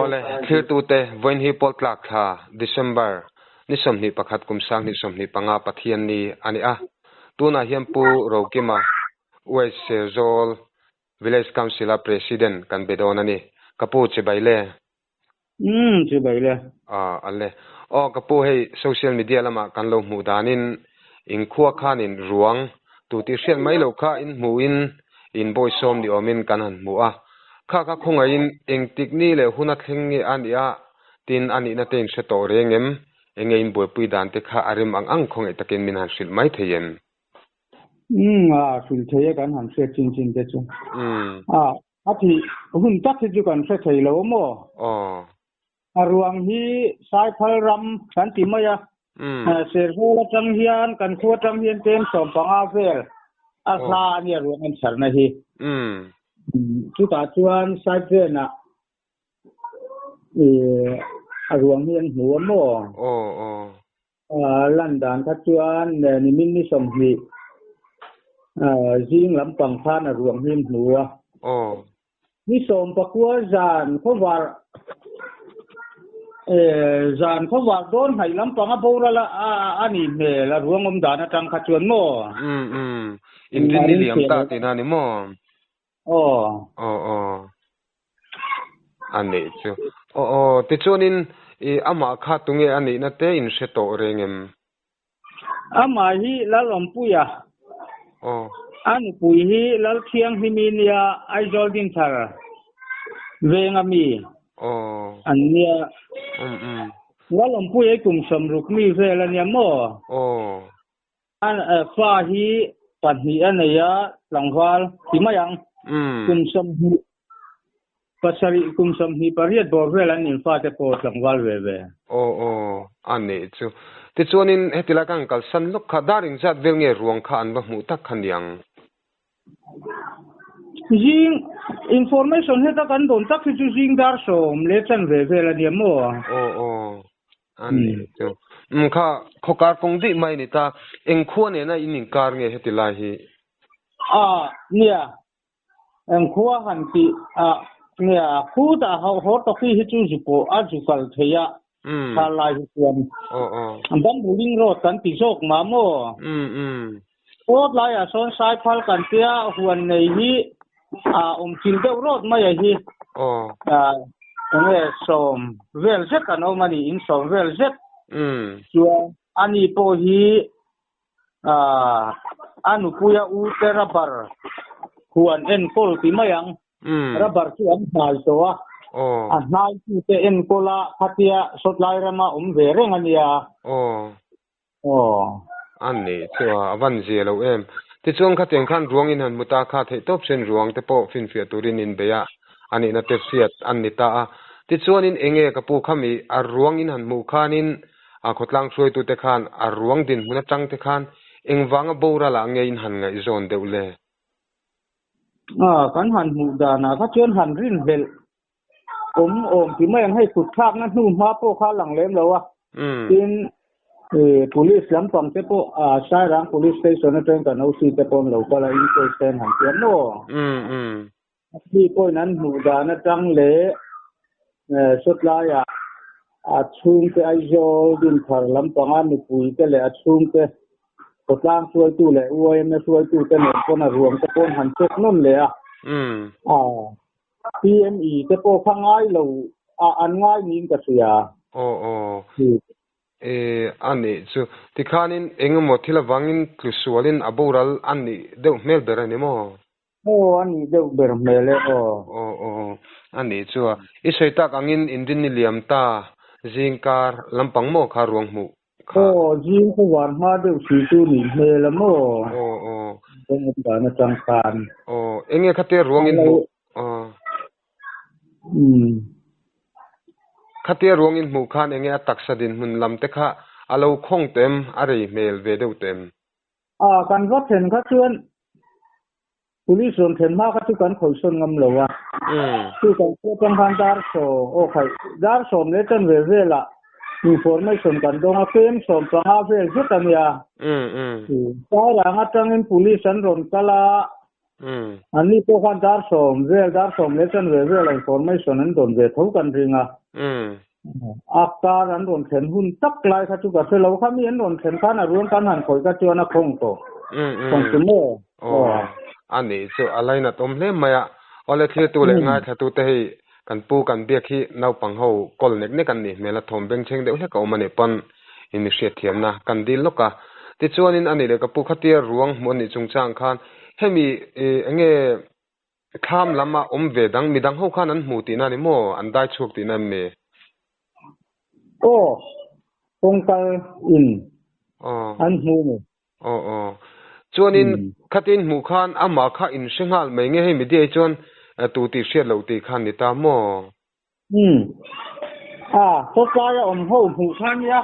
Awle, thlirtute, vawiin hi Pawltlak thla, December, ni 21 kum 2025 Pathianni a ni a. Tunah hian Pu Rokima, West Serzawl Village Council-a President kan be dawn a ni. Ka pu, chibai le. Umm, chibai le. Aw, a le. Aw, ka pu hei social media lamah kan lo hmuh danin in khua khanin ruang tu tih hriat mai loh kha in hmuhin in bawisawm ni awmin kan han hmu a. Kha kha khawngaihin engtik ni leh huna thleng nge a nih a tin a nihna te in hre tawh reng em? Enge in buaipui dan te kha a rem ang ang khawngaih takin min han hrilh mai thei em? Umm, a hrilh thei a kan han hriat chin chin te chu. A, A thih hun tak hi chu kan hre thei lo maw? Aw. A ruang hi Saiphal ram kan ti mai a. Serzawl atang hian kan khua atang hian tlem 15 vel a hla a nia ruang an chharna hi. Chutah chuan Saiphenah a ruang hi an hmu a maw? Aw aw. Lan dan kha chuan nimin ni 20 zing lampang khan a ruang hi an hmu a. Ni 19 zan khawvar zan khawvar dawn hnaih lampang a boral a nih hmel a ruang awm dan atang kha chuan maw? Um um. Inrin ni liam ta tihna a ni maw? Aw. Aw aw. A neih chu. Aw aw. Tichuanin i amah kha tunge a nihna te in hre tawh reng em? Amah hi Lalawmpuia. Aw. A nupui hi Lalthianghlimi nia Aizawl Dinthar venga mi. Aw. An nia. Um um. Lalawmpuia hi kum 60 mi vel a nia maw? Aw. Fa hi pahnih a nei a, tlangval ti mai ang. Kum 27, kum 28 bawr vel an nin fate pawh tlangval ve ve. Aw aw, a neih chu. Tichuanin heti lai khan kalsan lawk kha dar engzat vel nge ruang kha an va hmuh tak kha niang? Zing information heta kan dawn tak hi chu zing dar 10 leh chanve vel a nia maw? Aw aw, A ni chu. Umm kha khawkar kawng daih mai a ni ta. Eng khua nena in inkar nge heti lai hi? A, nia. Eng khua han tih a, nia, khutah haw tawki hi chu zu pawh a zu kal thei a, thla lai hi chuan. Aw aw. Bamboo Road kan ti zawk mah maw? Umm umm. Road laiah sawn Saiphal kan tia huan nei hi a awm thil deuh road mai a hi. Aw. Enge 10 vel zet an awm a ni, in 10 vel zet. Umm. Chuan ani pawh hi a nupuia u te rubber huan enkawl ti mai ang. Umm. Rubber chu an hnai tawh a. Aw. A hnai tu te enkawl a khatia sawtlai rama awm ve reng a nia. Aw. Aw. A nih chu a, a van zia lo em. Tichuan khatiang khan ruang in han hmu ta kha theih tawp sen ruang te pawh finfiah turin in bei a, a nihna te hriat an ni ta a. Tichuanin enge ka pu khami a ruang in han hmuh khanin a khawtlang hruaitute khan a ruang dinhmun atang te khan engvanga boral ah nge in han ngaihzawn deuh le? A, kan han hmuh danah kha chuan han rinhlelh Awm awm ti mai ang hei kut thlakna hnu hma pawh kha a lang lem lo a. Tin, police lampang te pawh Sairang Police Station atangin kan OC te pawh an lo kal a, inquest te an han ti a maw? Mi pawhin an hmuh dan atang leh sawtlaiah a chhungte Aizawl Dinthar lampanga nupui te leh a chhungte khawtlang hruaitu leh UIMA hruaitu te nen pawn a ruang te pawh an han check nawn leh a. PME te pawh kha ngai lo a an ngai niin ka hria. Aw aw. E a nih chu. Tikhanin eng emaw thil avangin tlu sualin a boral a nih deuh hmel ber a ni maw? Aw a nih deuh ber hmel e aw. Aw aw. A nih chu a. I sawi tak angin Indin ni liam ta zingkar lampang maw kha ruang hmuh kha. Aw zing khaw var hma deuh si chu nih hmel a maw? Aw aw. Kawng awm dan atang khan. Aw enge khatia ruang in hmuh aw. Umm. Khatia ruang in hmuh khan enge a taksa dinhmun lam te kha a lo khawng tem a rei hmel ve deuh tem. A kan va then kha chuan Police rawn thlen hma kha chu kan khawihsawn ngam lo a. Chu kan khua atang khan dar 10, aw khaih, dar 10 leh chanve velah information kan dawng a, kem 15 vel zet a nia. Sairang atangin police an rawn kal a. Anni pawh khan dar sawm vel, dar sawm leh chanve vel a information an dawn ve tho kan ring a. A kar an rawn thlen hun tak lai kha chu ka hre lo. Kha mi an rawn thlen khan a ruang kan han khawih kha chuan a khawng tawh. Khawng chu maw? Aw, a nih chu a lainat awm hle mai a. Awle thiltu leh ngaithlatu te hei kan pu kan biak hi naupang ho kawl nek nek an nih hmel a, thawm bengchheng deuh hlek a awm a nih pawn in mi hriatthiamna kan dil lawk a. Tichuanin a nih leh ka pu khatia ruang hmuh a nih chungchang khan hemi enge Thlam lam a awm ve dang, midang ho khan an hmu tihna a ni maw? An dai chhuak tihna em ni? Aw, kawngkal in an hmu ni. Aw aw. Chuanin khatin hmuh khan amah kha in hre nghal mai nge hei media hi chuan tu tih hriat loh tih khan ni ta maw? Umm. A, sawtlai a awm ho hmuh kha nia.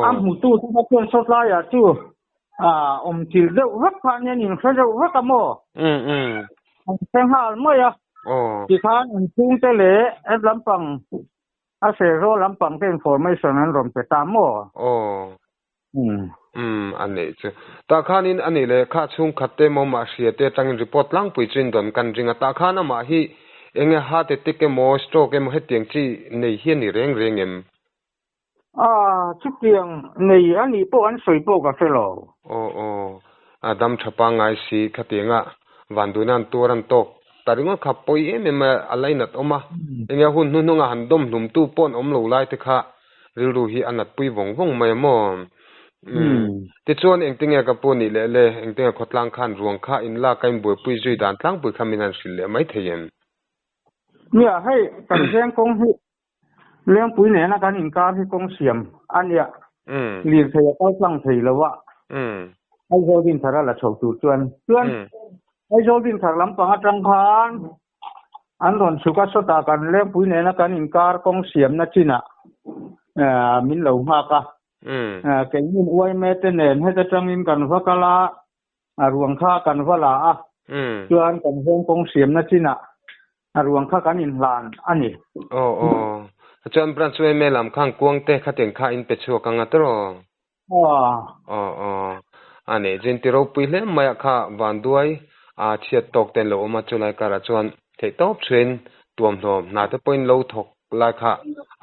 A hmutu te kha chuan sawtlai ah chu a awm thil deuh vek kha nia an inhre deuh vek a maw? Umm umm. An hre nghal mai a. Tikhan an chhungte leh he lampang a Serzawl lampang te information an rawn pe ta maw? Aw. Umm a neih chu. Tah khanin a nih leh kha chhungkhat te emaw mah hria te atangin report tlangpui chu in dawn kan ring a. Tah khan amah hi enge heart attack emaw stroke emaw hetiang chi nei hi a ni reng reng em? Aaa chutiang nei a nih pawh an sawi pawh ka hre lo. Aw aw a dam tha pangngai si khatianga vanduina an tuar an tawk ta ringawt kha pawi em em a a lainat awm a. Enge hun hnuhnunga han dawm hlumtu pawh an awm lo lai te kha Rilru hi a natpui vawng vawng mai a maw? Umm. Tichuan engtinge ka pu nih leh le, engtinge khawtlang khan ruang kha in lak a in buaipui zui dan tlangpui kha min han hrilh leh mai thei em? Nia, hei kan veng kawng hi Lengpui nena kan inkar hi kawng siam a nia. Lirthei a kal tlang thei lo a. Aizawl Dinthar a la chho tur chuan. Chuan Aizawl Dinthar lampang atang khan An rawn chhuk a, sawtah kan lengpui nena kan inkar kawng siamna chinah min lo nghak a. Keinin uaime te nen heta tangin kan va kal a, a ruang kha kan va la a, chuan kan veng kawng siamna chinah a ruang kha kan inhlan a ni. Aw aw. Chuan branch uaime lam khan kuang te khatiang kha in pe chhuak ang a tiraw? Aw aw. A nih chuan ti ropui hle mai a kha vanduai a chhiat tawk te an lo awm a, chulai karah chuan theih tawp thuin tuamhlawm hna te pawhin lo thawk lai kha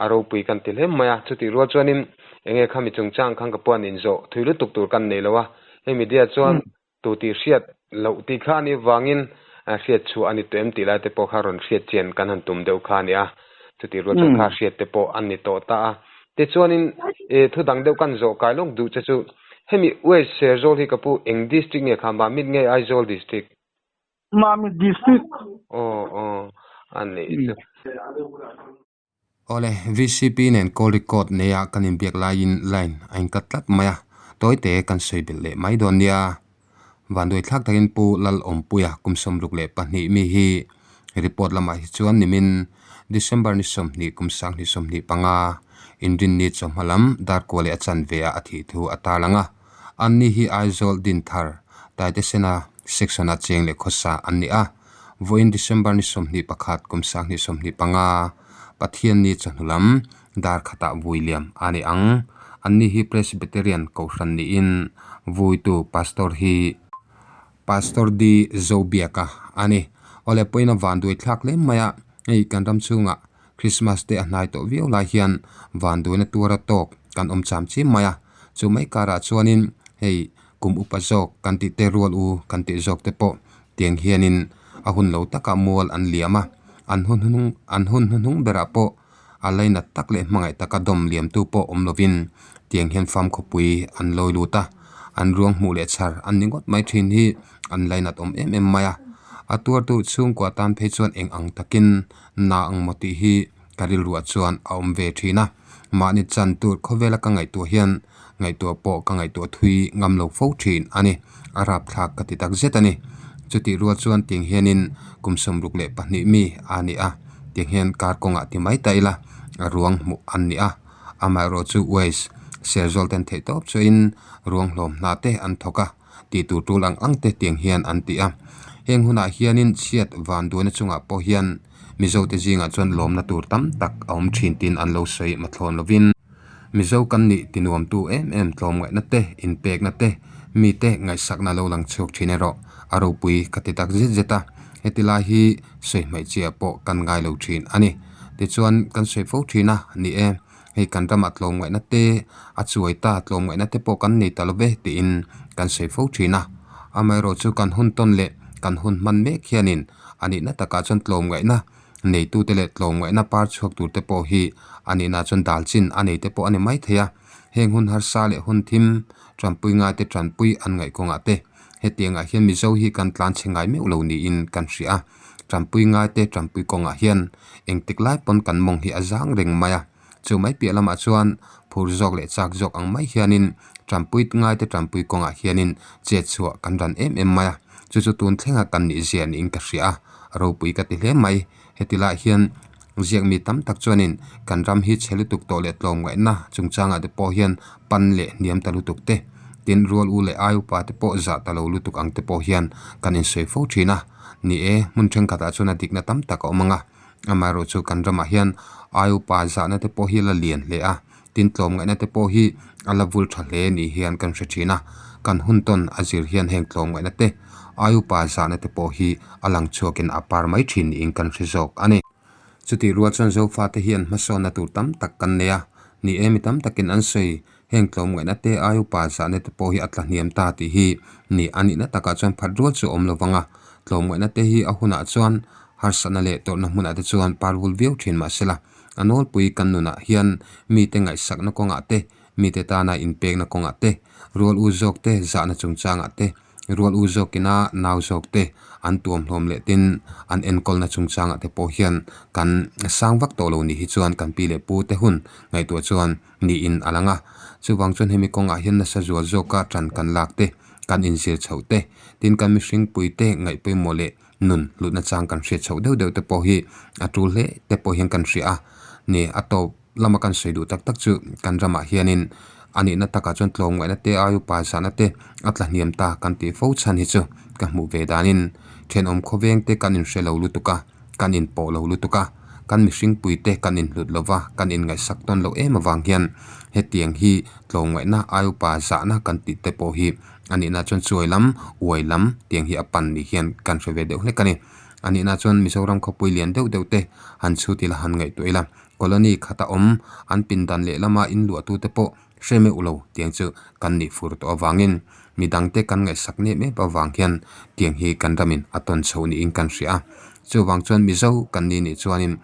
a ropui kan ti hle mai a. Chutih rual chuanin enge khami chungchang khan ka puan inzawh thui lutuk tur kan nei lo a, hei media chuan Tu tih hriat loh tih kha a nih vangin hriat chhuah a ni tawh em tih lai te pawh kha rawn hriat chian kan han tum deuh kha a ni a. Chutih rual chuan kha hriat te pawh a ni tawh ta a. Tichuanin thu dang deuh kan zawh kai lawk duh che chu hemi West Serzawl hi ka pu eng district nge kha Mamit nge Aizawl district? Mamit district. Aw aw a nih chu. Awle, VCP nen call record neia kan inbiak laiin line a incut tlat mai a, tawite kan sawi belh leh mai dawn nia. Vanduai thlak takin Pu Lalawmpuia kum 62 mi hi report lamah hi chuan nimin December ni 20 kum 2025 Inrinni chawhma lam Darkua leh a chanve ah a thih thu a tarlang a, anni hi Aizawl Dinthar Taitesena section-a cheng leh khawsa an ni a. Vawiin December ni 21 kum 2025 Pathianni chawhnu lam dar khatah vui liam a ni ang. Anni hi Presbyterian Kohhran niin vuitu Pastor hi Pastor D Zobiaka a ni. Awle pawhin a vanduai thlak hle mai a, hei kan ram chhungah Christmas te a hnai tawh viau lai hian vanduaina tuara tawk kan awm cham chiam mai a, chu mai karah chuanin hei Kum upa zawk kan tih te rual u kan tih zawk te pawh tiang hianin a hun lo takah mual an liam a, an hun hnung an hun hnuhnung berah pawh a lainat tak leh hmangaih taka dawm liamtu pawh awm lovin tiang hian fam khawpui an lawi lut a, an ruang hmuh leh chhar an ni ngawt mai thin hi an lainat awm em em mai a. A tuartu chhungkua tan phei chuan eng ang takin na ang maw tih hi ka rilruah chuan a awm ve thin a, mahni chan tur khawvela ka ngaihtuah hian ngaihtuah pawh ka ngaihtuah thui ngam lo fo thin a ni. A rapthlak ka ti tak zet a ni. Chutih rual chuan tiang hianin kum 62 mi a ni a, tiang hian kar kawngah ti mai ta ila a ruang hmuh an ni a. Amaherawh chu Waze Serzawl ten theih tawp chuahin ruang hlawm hna te an thawk a, tih tur tul ang ang te tiang hian an ti a. Heng hunah hianin chhiat van duaina chungah pawh hian Mizote zingah chuan lawmna tur tam tak a awm thin tiin an lo sawi mathlawn lovin. Mizo kan nih tinuamtu em em tlawmngaihna te, inpekna te, mite ngaihsakna lo lang chhuak thin erawh A ropui ka ti tak zet zet a, heti lai hi sawi hmaih chiah pawh kan ngai lo thin a ni. Tichuan kan sawi fo thin a, ni e, hei kan ramah tlawmngaihna te a chuai ta, tlawmngaihna te pawh kan nei ta lo ve tiin kan sawi fo thin a. Amaherawhchu kan hun tawn leh kan hun hman mek hianin a nihna takah chuan tlawmngaihna neitute leh tlawmngaihna par chhuak turte pawh hi a nihna chuan dal chin a nei te pawh a ni maithei a. Heng hun harsa leh hun thim tanpui ngaite tanpui an ngaih kawngah te hetiangah hian Mizo hi kan tlan chhe ngai meuh lo niin kan hria a. Tanpui ngaite tanpui kawngah hian engtik lai pawn kan mawng hi a zang reng mai a. Chu mai piah lamah chuan phur zawk leh chak zawk ang mai hianin tanpui ngaite tanpui kawngah hianin chet chhuah kan ran em em mai a. Chu chu tun thlenga kan nih zia niin ka hria a. Ropui ka ti hle mai. Heti lai hian ziak mi tam tak chuanin kan ram hi chhe lutuk tawh leh tlawmngaihna chungchangah te pawh hian pan leh hniam ta lutuk te, tin rual u leh ai upa te pawh zah ta lo lutuk ang te pawh hian kan insawi fo thin a. Ni e, hmun thenkhatah chuan a dikna tam tak a awm ang a, amaherawhchu kan ramah hian ai upa zahna te pawh hi a la lian hle a, tin tlawmngaihna te pawh hi a la vul tha hle ni hian kan hre thin a, kan hun tawn a zir hian heng tlawmngaihna te ai upa zahna te pawh hi a lang chhuakin a par mai thin niin kan hre zawk a ni. Chutih rual chuan Zofate hian hmasawnna tur tam tak kan nei a, ni e mi tam takin an sawi heng tlawmngaihna te ai upa zahna te pawh hi a tla hniam ta tih hi ni a nihna takah chuan phat rual chu a awm lo vang a, tlawmngaihna te hi a hunah chuan harsatna leh tawrhna hmunah te chuan par vul viau thin mahsela A nawlpui kan nunah hian mite ngaihsakna kawngah te, mite tana inpekna kawngah te, rual u zawk te zahna chungchangah te, rual u zawkina nau zawk te an tuamhlawm leh tin an enkawlna chungchangah te pawh hian kan sang vak tawh lo ni hi chuan kan pi leh pu te hun ngaihtuah chuan niin a lang a. Chuvang chuan hemi kawngah hian nasa zual zawka tan kan lak te, kan inzir chhoh te, tin kan mihringpui te ngaihpawimawh leh nun hlutna chang kan hriat chhoh deuh deuh te pawh hi a tul hle te pawh hian kan hria a ni. A tawp lama kan sawi duh tak tak chu kan ramah hianin a nihna takah chuan tlawmngaihna te ai upa zahna te a tla hniam ta kan tih fo chhan hi chu ka hmuh ve danin thenawm khawveng te kan inhre lo lutuk a, kan inpawh lo lutuk a, kan mihringpui te kan inhlut lo va, kan inngaihsak tawn loh em avang hian hetiang hi tlawmngaihna ai upa zahna kan tih te pawh hi A nihna chuan chuai lam, uai lam tiang hi a pan ni hian kan hre ve deuh hlek a ni. A nihna chuan Mizoram khawpui lian deuh deuh te han chhut ila han ngaihtuah ila, colony khata awm an pindan lehlama inluahtute pawh hre meuh lo tiang chu kan nih fur tawh avangin midangte kan ngaihsak nep nep avang hian tiang hi kan ramin a tawn chho niin kan hria a. Chuvang chuan Mizo kan ni nih chuanin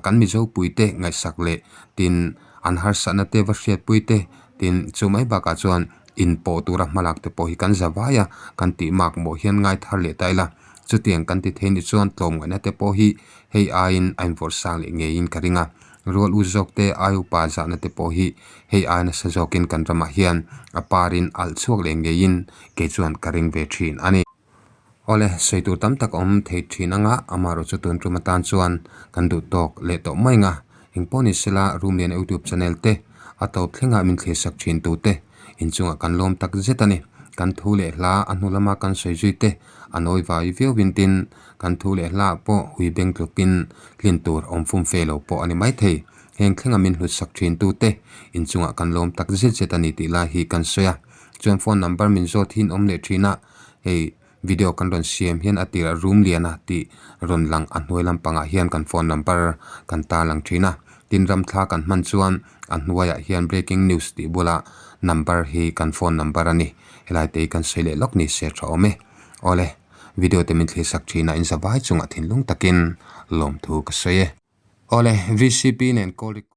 kan Mizo puite ngaihsak leh tin an harsatna te va hriatpui te tin chu mai bakah chuan inpawh tura hmalak te pawh hi kan za vai a, kan tih mak mawh hian ngai thar leh ta ila. Chutiang kan ti thei ni chuan tlawmngaihna te pawh hi hei aiin a invawrh sang leh ngeiin ka ring a. Rual u zawk te, ai upa zahna te pawh hi hei ai nasa zawkin kan ramah hian a parin alh chhuak leh ngeiin kei chuan ka ring ve thin a ni. Awle, sawi tur tam tak a awm thei thin anga, amaherawh chu tun tum atan chuan kan duh tawk leh tawh mai anga, engpawh ni sela Rumlian YouTube channel te a tawp thlengah min thlir sak thin tu te inchungah kan lawm tak zet a ni. Kan thu leh hla a hnu lama kan sawi zui te a nawi vai viau in tin kan thu leh hla ah pawh hui beng tlukin hlin tur awm fum fe lo pawh a ni maithei. Heng thlenga min hlut sak thin tu te inchungah kan lawm tak zet zet a ni tih lai hi kan sawi a. Chuan phone number min zawt hi in awm leh thin a. Hei video kan rawn siam hian a tirah room lian a tih rawn lang a hnuai lampangah hian kan phone number kan tarlang thin a, tin ram thla kan hman chuan a hnuaiah hian breaking news tih bulah number hi kan phone number a ni, helai te hi kan sawi leh lawk ni se tha awm e. Awle, video te min thlir sak thin a inzavai chungah thinlung takin lawmthu ka sawi e. Awle, VCP nen call record.